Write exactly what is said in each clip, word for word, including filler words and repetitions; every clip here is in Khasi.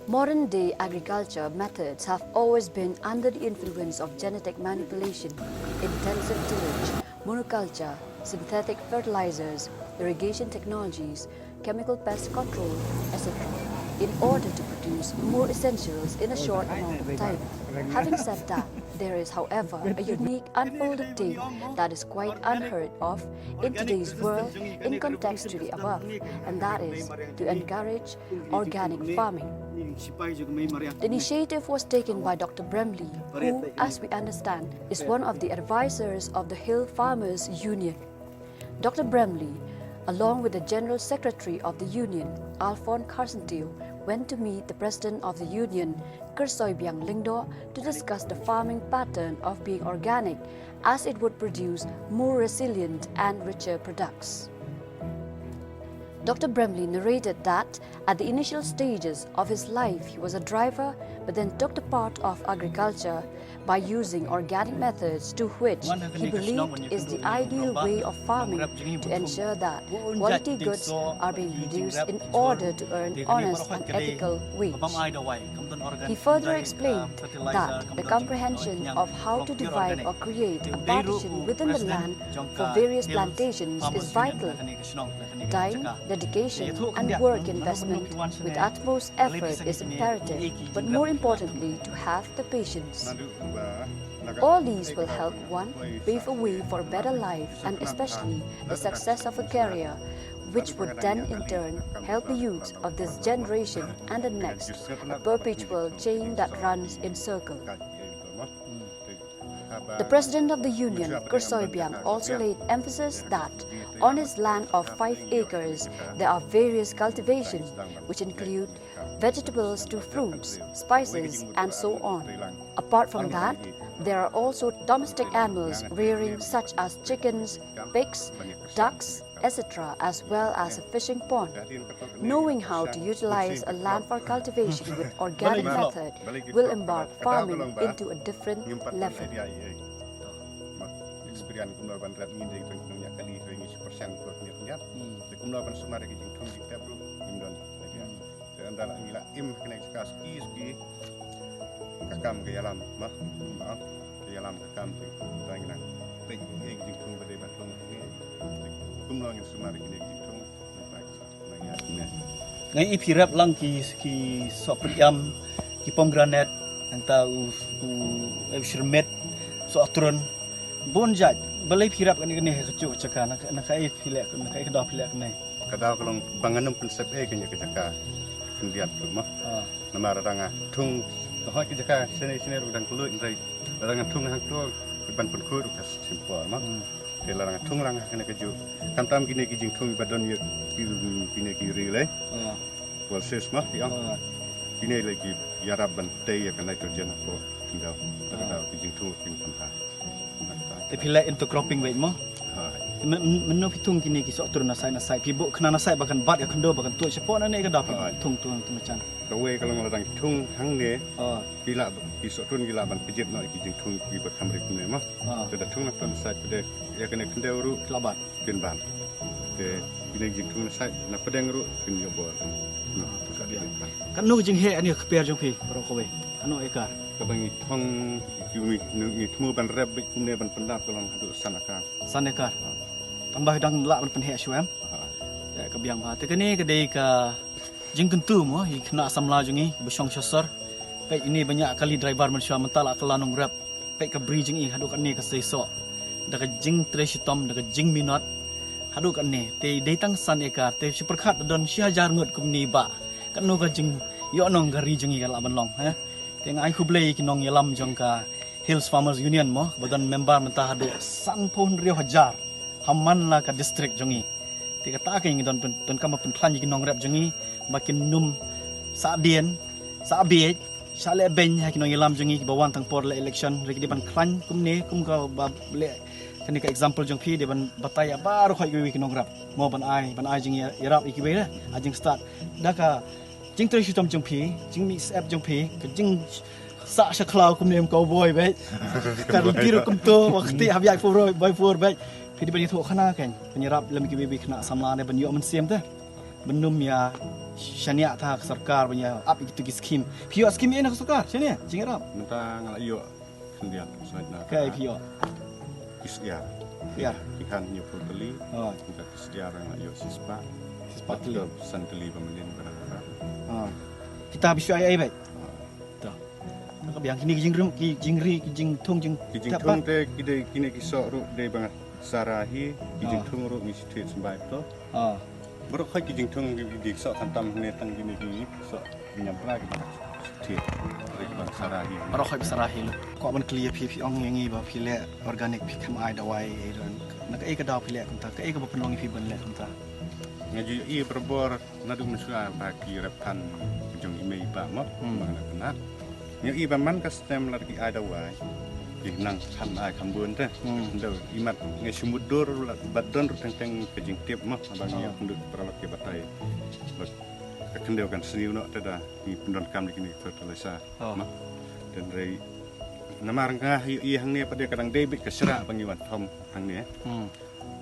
Modern day agriculture methods have always been under the influence of genetic manipulation, intensive tillage, monoculture, synthetic fertilizers, irrigation technologies, chemical pest control, et cetera, in order to produce more essentials in a short amount of time. Having said that, there is, however, a unique unfolded tale that is quite unheard of in today's world in context to the above, and that is to encourage organic farming. The initiative was taken by Doctor Bremley, who, as we understand, is one of the advisors of the Hill Farmers Union. Doctor Bremley, along with the General Secretary of the Union, Alphon Kharsyntiew, went to meet the President of the Union, Kersoi Biang Lyngdoh, to discuss the farming pattern of being organic, as it would produce more resilient and richer products. Doctor Bremley narrated that at the initial stages of his life, he was a driver, but then took the path of agriculture by using organic methods to which he believed is the ideal way of farming to ensure that quality goods are being produced in order to earn honest and ethical wage. He further explained that the comprehension of how to divide or create a partition within the land for various plantations is vital. Time, dedication, and work investment with utmost effort is imperative, but more importantly, to have the patience. All these will help one pave a way for a better life and especially the success of a career, which would then in turn help the youths of this generation and the next, a perpetual chain that runs in circle. The president of the union, Kersoi Biang, also laid emphasis that on his land of five acres, there are various cultivations which include vegetables to fruits, spices, and so on. Apart from that, there are also domestic animals rearing, such as chickens, pigs, ducks, et cetera, as well as a fishing pond. Knowing how to utilize a land for cultivation with organic method will embark farming into a different level. Experience kumno ban rep ngin dei tang nong yak kali re ngi persen ko ngi ngi. Te kumno ban sumar ki jingthung ki tep ru ngim don. Te anda la ngi la im kane ka ski ski ka kam ka yalam ma. Ma ka yalam ka kam te ta ngi nang. Te ye ki jingthung ba dei ban thung ngi. Kumno ngin sumar ki ne ki jingthung. Ngai i phi rep lang ki ki sok priam ki pomegranate nangta u u shirmet sok trun. Bun jait balei phi rep kane kane ka chu chaka na ka i phi lek na ka i ka da phi lek ne. Ka daw ka long ba ngan ym pynsep ei kane ka jaka khyndiat tu ma. Namar ranga thung ka hoi ka jaka sene sene ru dang kului ndai ranga thung hang tu ban pynkhur ka simpor ma. Te la ranga thung ranga kane ka ju. Kam tam kine ki jingthung ba don ye kine ki ri le. Wal ses ma ki ang. Kine le ki yarap ban te ya ka nitrogen ko. Khyndiat ta ka daw ki jingthung kin tam ha. Te phi la intercropping wei mo. Mynno phi thung kine ki sok trun na sai na sai phi bok khna na sai ba kan bat ya khyndew ba kan tu shapo na ne ka da phi thung tu tu machan. Ka wei ka long la dang thung hang ne. Ki la ki sok trun ki la ban pijit na ki jingthung ki ba kham rik ne ma. Te da thung na ton sai pide ya kane khyndew ru. Ki la ban. Kin ban. Te kine jingthung na sai na pedeng ru kin yo bor. Kan nu jinghe ani ka per jong phi ro ka wei. Ano ekar. Ka ba ngi thong ki ngi thmu ban rep bit kumne ban pendap ka long hadu san akar. San ekar. Tang ba dang la ban pynheh shu em. Te ka biang ba te kane ka dei ka jingkyntu mo i khynnah samla jong i ba shong shasor. Peit ini ba nya kali driver man shwa mynta la ka la nongrep. Peit ka bri jong i haduh kane ka sei soh da ka jingtrei shitom da ka jingminot. Haduh kane te dei tang san ekar te shi pyrkhat da don shi hajar ngut kumne ba katno ka jingïohnong ka ri jong i ka lah ban long ha. Te nga ai khublei ki nongïalam jong ka Hills Farmers Union mo ba don member mynta haduh sanphew hynriew hajar ha man la ka district jong i. Te kata ka ngi don don kam pynkhlaiñ ki nongrep jong i ba kin nym sah dien sah biej sah leh beiñ ha ki nongïalam jong i ba wan tang por leh election re ki dei ban khlaiñ kumne kum ka ba leh kane ka example jong phi dei ban batai ya baroh ki nongrep mo ban ai ban ai jong i ïarap i kiwei da ai jingstad da ka jingtrei shitom jong phi jingmih sep jong phi ka jing sah sha khlaw kumne em cowboy beit. Ka rugi ruh kumto wa kti ha biak four by four beit. Phi dei ban ïathuh khana kan ban ïarap lem ki baby khynnah samla ne ban ïoh mynsiem te. Bynum ïa shaniah ta ka sorkar ban ïa ap ïa kitu ki skim. Phi ïoh skim ïa na ka sorkar shaniah jingïarap. Mynta nga la ïoh khyndiat sait na. Kai phi ïoh. Ki syiar. Syiar. Ki khan hynñiew phew tylli. Oh. Mynta ki syiar nga la ïoh shispah. Shispah tylli. San tylli ba mynnin ba na ka. Oh. Kita phi shu ai ai beit. To. Ka biang kine ki jingrum, ki jingri, ki jingthung, jing Ki jingthung te ki dei kine ki soh ruh dei ba nga sara hi, ki jingthung ruh ngi shu thied symbai to. Ah. Baroh khoit ki jingthung ki, ki soh khamtam ne tang kine ki soh ñiamtra ki ba shu thied. Dei ki ba sara hi. Baroh khoit ba sara hi lo. Kwah ban kylli ïa phi, phi ong ïa ngi ba phi leh organic, phi khlem ai dawai ei ruh. Na kaei ka daw phi leh kumta, kaei kaba pynlong ïa phi ban leh kumta? Nga ju ïohi barabor naduh mynshuwa ba ki rep than jong i mei i pa mo. Hmm. Ba nga la kynat. Nga ïohi ba man ka snem lada ki ai dawai, ki nang kham ai kham bun te. Hmm. Ynda i mat nga shu mutdur la ba don ruh teng teng ka jingtip mo ba ngi ïoh khyndiat paralok ki batai. Ba ka khyndiat kan sniew noh te da ngi pyndonkam ïa kine ki fertilizer. Oh. Mo. Hynrei namar nga ïohi hangne pat de ka dang dei beit ka shrah ba ngi wan thom hangne. Hmm.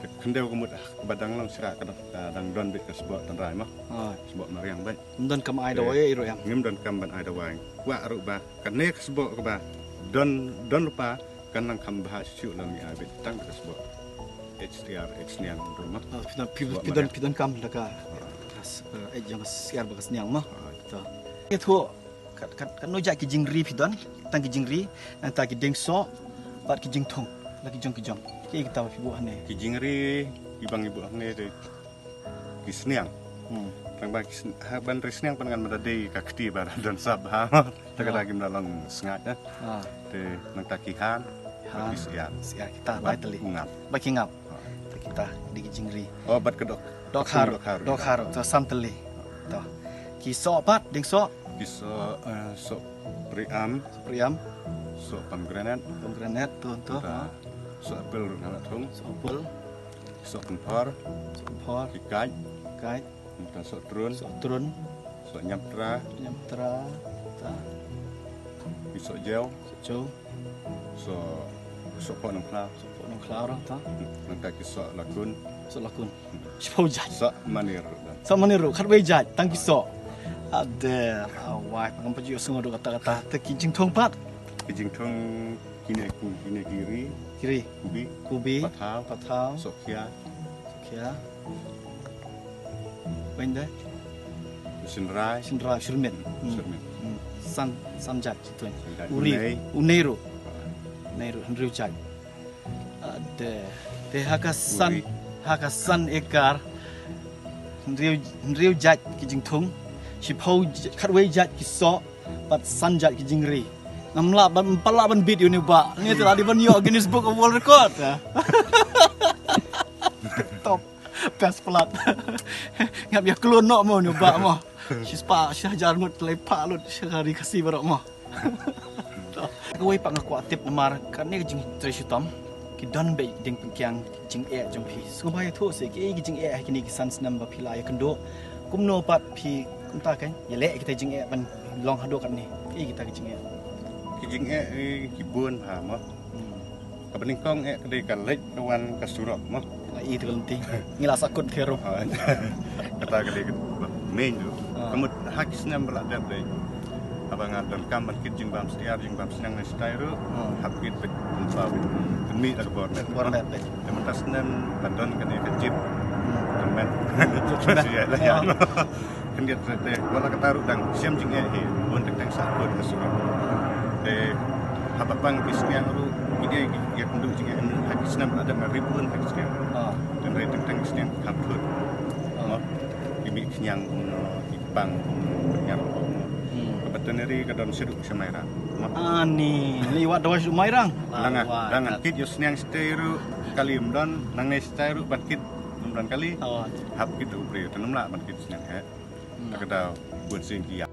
Te khyndiat ka mut ba dang long shrah ka dang, ka dang don beit ka sboh tynrai mo. Ah. Sboh mariang beit. Ym donkam ai dawai ei ruh em. Ngim donkam ban ai dawai. Kwah ruh ba kane ka sboh kaba don, don lypa kan nang kham bha shuh lada ngi ai beit tang ka sboh. H T R, H niang ruh mo. Ah, phi don, phi, phi don, phi donkam da ka. Ka s-, eh, jong ka syiar bad ka sniang mo. To. Ïathuh Kat, kat, katno jait ki jingri phi don, tang ki jingri, nangta ki dieng soh, bad ki jingthung, la ki jong ki jong. Ki kita ba phi buh hangne. Ki jingri, ki ba ngi buh hangne dei ki sniang. Hmm. Tang ba ki sn-, ha ban ri sniang pynban mynta dei ka kti ba don sap ha. Ta kata kim da long sngaid eh. Ah. Te nangta ki han, bad ki syiar. Syiar kita, bad lai tylli. Ki ngap. Bad ki ngap. Ah. Ta kita, dei ki jingri. Oh, bad ka dok. Dok haru. Dok haru. Dok haru. To san tylli. To. Ki soh pat, dieng soh. Ki soh, eh, soh priam. Soh priam. Soh pomegranate. Pomegranate, to, to. Nta, ha. Soh apple ruh nga la thung. Soh apple. Soh kynphor. Soh kynphor. Ki kait. Kait. Nta soh trun. Soh trun. Soh ñiamtra. Ñiamtra. Ta. Ki soh jew. Soh jew. Soh, soh pok nongkhlaw. Soh pok nongkhlaw ruh ta. Nangta ki soh lakun. Soh lakun. Shiphew jait. Soh mane ruh don. Soh mane ruh, khatwei jait, tang ki soh. Ade, awai, ngam pat ju ïohsngew ruh kata kata. Te ki jingthung pat. Ki jingthung kine ki, kine ki ri. Ki ri. Kubi. Kubi. Pathaw. Pathaw. Soh khia. Soh khia. Weng de. Synrai. Synrai, shyrmit. Hmm. Shyrmit. Hmm. San, san jait, shitun. San jait. Uri. Unei. Unei ruh. Ah. Unei ruh, hynriew jait. Ade. Te ha ka san, ha ka san ekar. Hynriew, hynriew jait ki jingthung. Shiphew j-, khatwei jait ki soh. Bad san jait ki jingri. Ngam lah ban, ym pat lah ban beat ïa une u bah. Une te la dei ban ïoh Guinness Book of World Record. Top. Best palat. Ngam ïa klun noh mo une u bah mo. Shispah, shi hajar ngut lai phah lut, shi ka ri Khasi baroh mo. Kawei pat nga kwah tip namar kane ka jingtrei shitom ki don beit dieng pynkiang jingeh jong phi. Sngewbha ïathuh seh kiei ki jingeh ha kine ki san snem ba phi la ïakynduh. Kumno pat phi kumta kan ïaleh kita jingeh ban long haduh katne. Kiei kita ki jingeh? Ki jingeh, eh, ki bun bha mo. Hmm. Kaba nyngkong eh ka dei ka leit ka wan ka surok mo. Nga i te ka lynti. Ngi la sahkut ki ruh. Kata ka dei ka main tu. Ah. Ka mut ha ki snem ba la dep dei. Haba nga donkam ban kit jingbam syiar, jingbam sniang ne shatai ruh. Ah. Hap kit beit pynpaw beit. Pynmih da ka bor met. Bor met beit. Te mynta snem ba don kane ka jip. Hmm. Ka met. Jip met. Sia la ïa. Ah. Khyndiat te, te, wat la katta ruh dang shem jingeh hi, bun teng teng sahkut ka surok. Te, haba pang ki sniang ruh, ki dei ki, ki ïakynduh jingeh, ha ki snem la dang ri bun ha ki sniang. Ah. Te, ri teng teng ki sniang ki kham thut. Ah. Mo, ki mih khñiang kumno, ki pang kumno, ki pynhiar kumno. Hmm. Ka veterinary ka don shaduh sha Mairang. Mo. Ani, lei wat dawai shaduh Mairang. Dang ah, dang ah, kit ïa u sniang shatai ruh, kali ym don, nangne shatai ruh, ban kit, ym don kali. Oh. Hap kit u briew, te ym lah ban kit sniang eh. Hmm. Ta ka daw bun sien ki ïap.